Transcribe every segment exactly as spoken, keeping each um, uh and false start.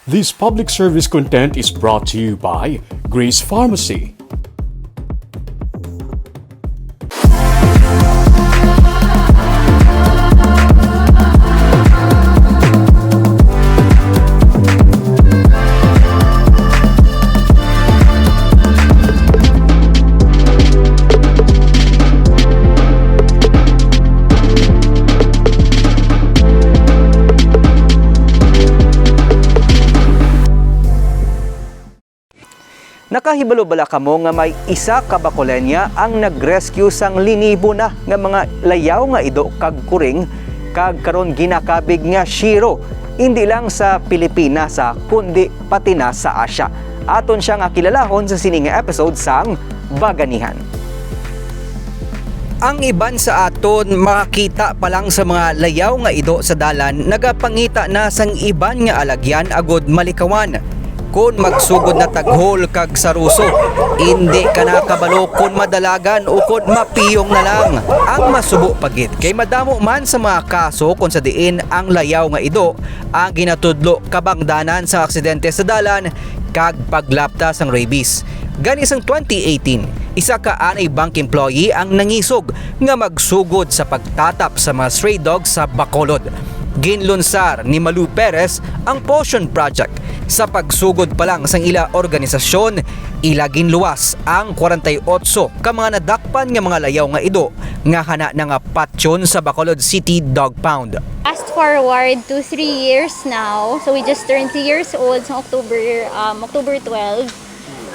This public service content is brought to you by Grace Pharmacy. Nakahibalo bala kamo nga may isa ka Bacolenia ang nag-rescue sang linibo na nga mga layaw nga ido kag kuring, kag karon ginakabig nga shiro, indi lang sa Pilipinas, ah, kundi pati na sa Asia? Aton siya nga kilalahon sa sini nga episode sang Baganihan. Ang iban sa aton makakita pa lang sa mga layaw nga ido sa dalan, nagapangita na sang iban nga alagyan agud malikawan. Kon magsugod na taghol kag saruso, indi ka na kabalo kon madalagan o kon mapiyong na lang. Ang masubo pa gid kay madamo man sa mga kaso kon sa diin ang layaw nga ido ang ginatudlo kabangdanan sa aksidente sa dalan kag paglapta sang rabies. Gani sang twenty eighteen, isa ka anay bank employee ang nangisog nga magsugod sa pagtatap sa mga stray dogs sa Bacolod. Ginlunsar ni Malu Perez ang Potion Project. Sa pagsugod pa lang sang ila organisasyon, ila ginluwas ang kwarenta y otso ka mga nadakpan nga mga layaw nga ido nga hana na nga patyon sa Bacolod City Dog Pound. Fast forward to three years now. So we just turned three years old sa October, um, October twelve.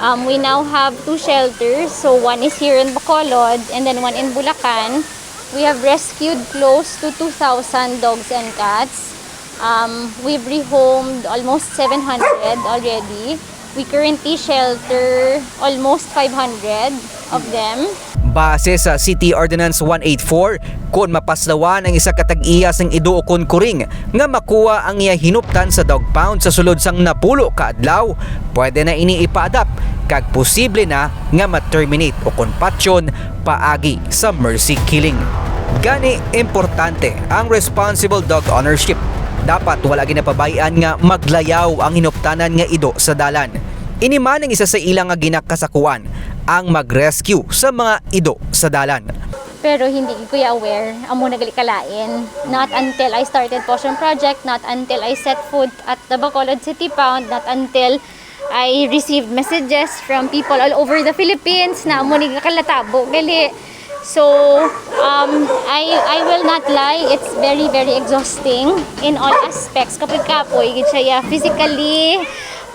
Um, we now have two shelters. So one is here in Bacolod and then one in Bulacan. We have rescued close to two thousand dogs and cats. Um, we've rehomed almost seven hundred already. We currently shelter almost five hundred of them. Base sa City Ordinance one eight four, kon mapaslawan ang isa ka tag-iya sang ido ukon kuring nga makuha ang iya hinuptan sa dog pound sa sulod sang napulo ka adlaw, pwede na ini ipa-adopt kag posible na nga ma-terminate ukon patyon paagi sa mercy killing. Gani, importante ang responsible dog ownership. Dapat wala ginapabay-an nga maglayaw ang hinuptanan nga ido sa dalan. Ini man ang isa sa ila nga ginakasakuan, ang mag-rescue sa mga ido sa dalan. Pero hindi gid ko ya aware, amo na gali kalain. Not until I started Potion Project, not until I set foot at the Bacolod City Pound, not until I received messages from people all over the Philippines na amo ni gakalatabo gali. So, um, I, I will not lie, it's very, very exhausting in all aspects. Kapoy-kapoy gid siya, yeah, physically,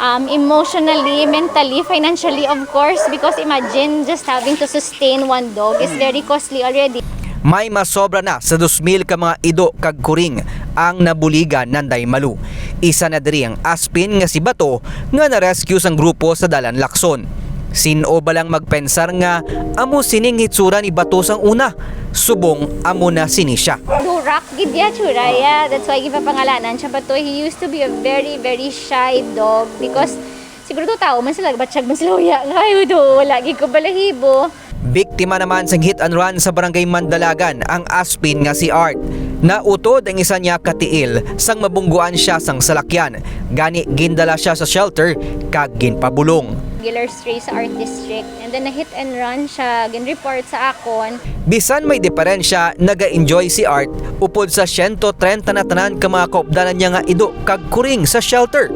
um, emotionally, mentally, financially, of course, because imagine just having to sustain one dog is very costly already. May masobra na sa dos mil ka mga ido kag kuring ang nabuligan nanday Malu. Isa na diri ang aspin nga si Bato nga na-rescue sang grupo sa Dalan Lacson. Sin-o bala ang magpensar nga amo sining hitsura ni Bato sang una, subong amo na sini sia. Durak gid ya tsura ya. That's why ginpapangalanan siya Bato. He used to be a very, very shy dog because siguro daw tao man sila, batsyag man sila, uya nga, "Ay, do, wala gid ko balahibo." Biktima naman sang hit and run sa Barangay Mandalagan ang aspin nga si Art. Nautod ang isa niya ka tiil sang mabungguan siya sang salakyan, gani gindala siya sa shelter kag ginpabulong. Regular stray sa Art District, and then na-hit and run siya, gin-report sa akon. Bisan may diferensya, naga-enjoy si Art upod sa siyento treinta na tanan ka mga kaupdanan niya nga ido kag kuring sa shelter.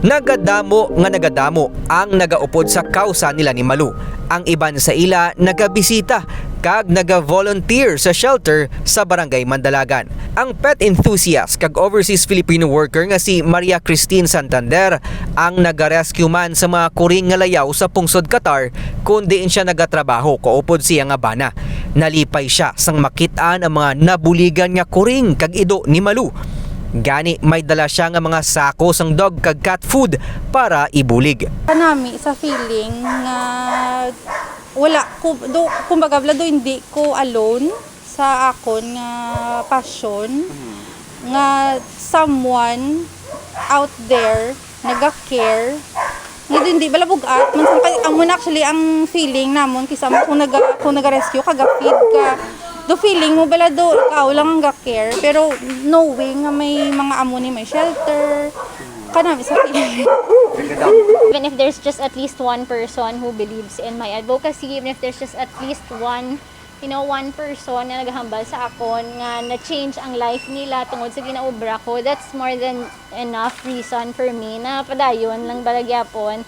Nagadamo nga nagadamo ang nagaupod sa kawsa nila ni Malu. Ang iban sa ila nagabisita kag naga-volunteer sa shelter sa Barangay Mandalagan. Ang pet enthusiast kag overseas Filipino worker nga si Maria Christine Santander ang naga-rescue man sa mga kuring nga layaw sa pungsod Qatar, kun diin siya nagatrabaho kaupod siya nga bana. Nalipay siya sang makit-an ang mga nabuligan nga kuring kag ido ni Malu. Gani, may dala siya nga mga sako sang dog kag cat food para ibulig. Kanami sa feeling nga wala ko, do, kumbaga, wala do, hindi ko alone sa akon nga passion, nga someone out there naga-care. Nga hindi bala bug-at man sang kay, amo na actually ang feeling namon kay sa amo kung naga, kung naga-rescue ka, ga-feed ka. Do feeling mo bala do ikaw lang ang ga-care, pero knowing nga may mga amo ni may shelter, Kanami sa feeling. Even if there's just at least one person who believes in my advocacy, even if there's just at least one, you know, one person na naghambal sa akon nga na-change ang life nila tungod sa ginaobra ko, that's more than enough reason for me na padayon lang bala gyapon.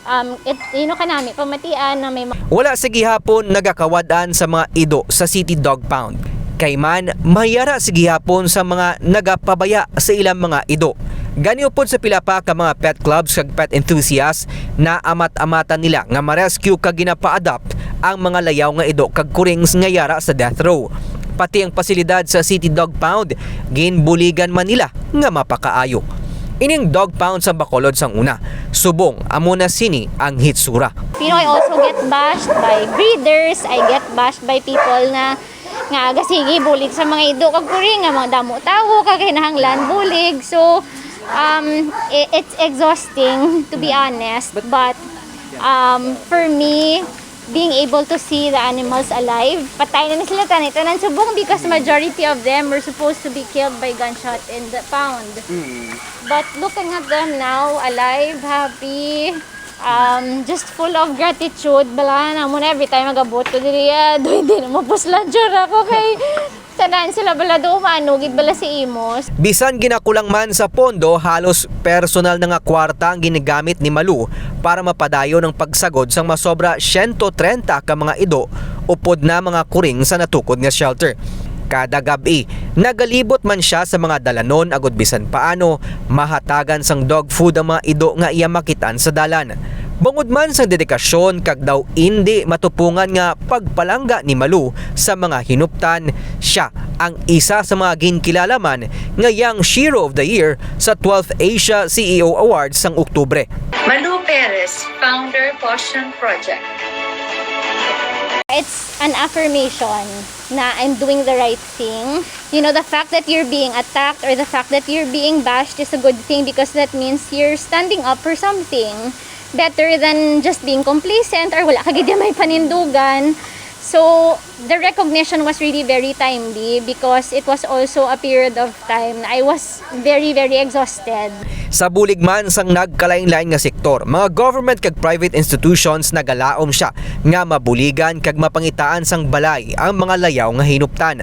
Um, it, you know, kanami pamatian na may ma- Wala sa gihapon nagakawad-an sa mga ido sa City Dog Pound. Kay man, mahiyara sa gihapon sa mga nagapabaya sa ilang mga ido. Gani upod sa pila pa ka mga pet clubs kag pet enthusiasts, naamat-amatan nila nga ma-rescue kag ginapa-adopt ang mga layaw nga ido kag kurings nga yara sa death row. Pati ang pasilidad sa City Dog Pound, ginbuligan man nila nga mapakaayo. Ining dog pound sa Bacolod sang una, subong amo na sini ang hitsura. You know, I also get bashed by breeders, I get bashed by people na nga gasigi bulig sa mga ido kag kuring nga mga damo tawo kag kinahanglan bulig. So, um, i- it's exhausting, to be honest, but um, for me, being able to see the animals alive, patay na ni sila tanan, tanan subong, because majority of them were supposed to be killed by gunshot in the pound. But looking at them now, alive, happy, um, just full of gratitude. Bala na mo na every time magabot ko diri, ah, do hindi na mapuslan jud ako kay tanan sila bala do umano gid bala si imos. Bisan ginakulang man sa pondo, halos personal na nga kwarta ang ginagamit ni Malu para mapadayon ang pagsagod sang masobra siyento trenta ka mga ido upod na mga kuring sa natukod nga shelter. Kada gab-i, nagalibot man sia sa mga dalanon agud bisan paano mahatagan sang dog food ang mga ido nga iya makit-an sa dalan. Bangod man sang dedikasyon kag daw indi matupungan nga pagpalangga ni Malu sa mga hinuptan, sia ang isa sa mga ginkilala man nga Young Shiro of the Year sa twelfth Asia C E O Awards sang Oktubre. Malu Perez, founder, Potion Project. It's an affirmation na I'm doing the right thing. You know, the fact that you're being attacked or the fact that you're being bashed is a good thing because that means you're standing up for something better than just being complacent or wala ka gid may panindugan. So, the recognition was really very timely because it was also a period of time na I was very, very exhausted. Sa bulig man sang nagkalain-lain nga sektor, mga government kag private institutions nagalaom sia nga mabuligan kag mapangitaan sang balay ang mga layaw nga hinuptan.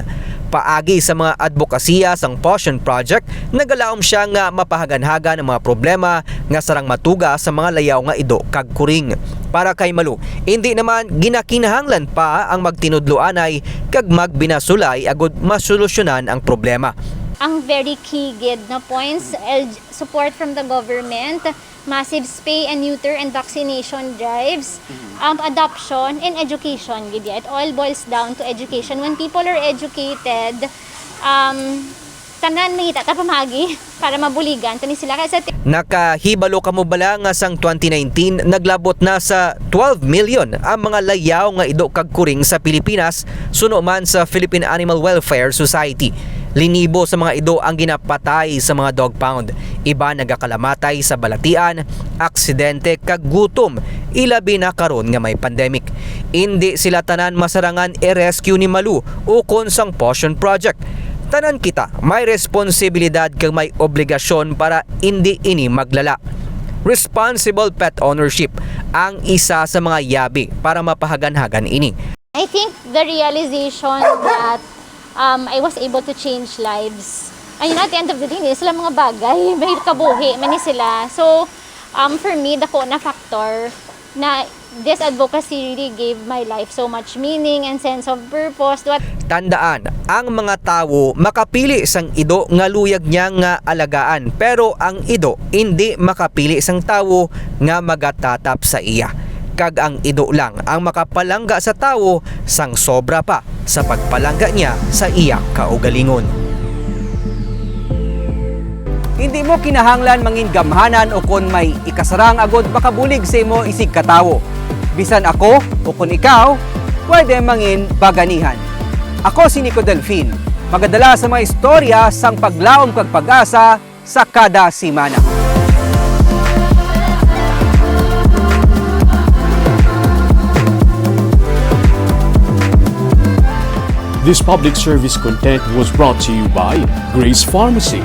Paagi sa mga adbokasiya sang Potion Project, nagalaom sia nga mapahaganhagan ang mga problema nga sarang matuga sa mga layaw nga ido kag kuring. Para kay Malu, indi naman ginakinahanglan pa ang magtinudloanay kag magbinasulay agud masolusyonan ang problema. Ang very key gid na points, el- support from the government, massive spay and neuter and vaccination drives, um, adoption and education gid ya. It all boils down to education. When people are educated, um, tanan mangita ta pamagi para mabuligan tani sila kay sa ti- Nakahibalo kamo bala nga sang twenty nineteen naglabot na sa twelve million ang mga layaw nga ido kag kuring sa Pilipinas, suno man sa Philippine Animal Welfare Society. Linibo sa mga ido ang ginapatay sa mga dog pound. Iban nagakalamatay sa balatian, aksidente, kag gutom, ilabi na karon nga may pandemic. Indi sila tanan masarangan i-rescue ni Malu ukon sang Potion Project. Tanan kita may responsibilidad kag may obligasyon para indi ini maglala. Responsible pet ownership ang isa sa mga yabi para mapahaganhagan ini. I think the realization that, um, I was able to change lives. Ayun, at the end of the day, hindi sila mga bagay. May kabuhi man ni sila. So, um, for me, dako na factor na this advocacy really gave my life so much meaning and sense of purpose. What Tandaan, ang mga tawo makapili sang ido nga luyag niya nga alagaan, pero ang ido indi makapili sang tawo nga magatatap sa iya. Kag ang ido lang ang makapalangga sa tawo sang sobra pa sa pagpalangga niya sa iya kaugalingon. Hindi mo kinahanglan mangin gamhanan ukon may ikasarang agod makabulig sa imo isig ka tawo. Bisan ako ukon ikaw, pwede mangin baganihan. Ako si Nico Delfin. Magadala sa mga istorya sang paglaom kag pag-asa sa kada semana. This public service content was brought to you by Grace Pharmacy.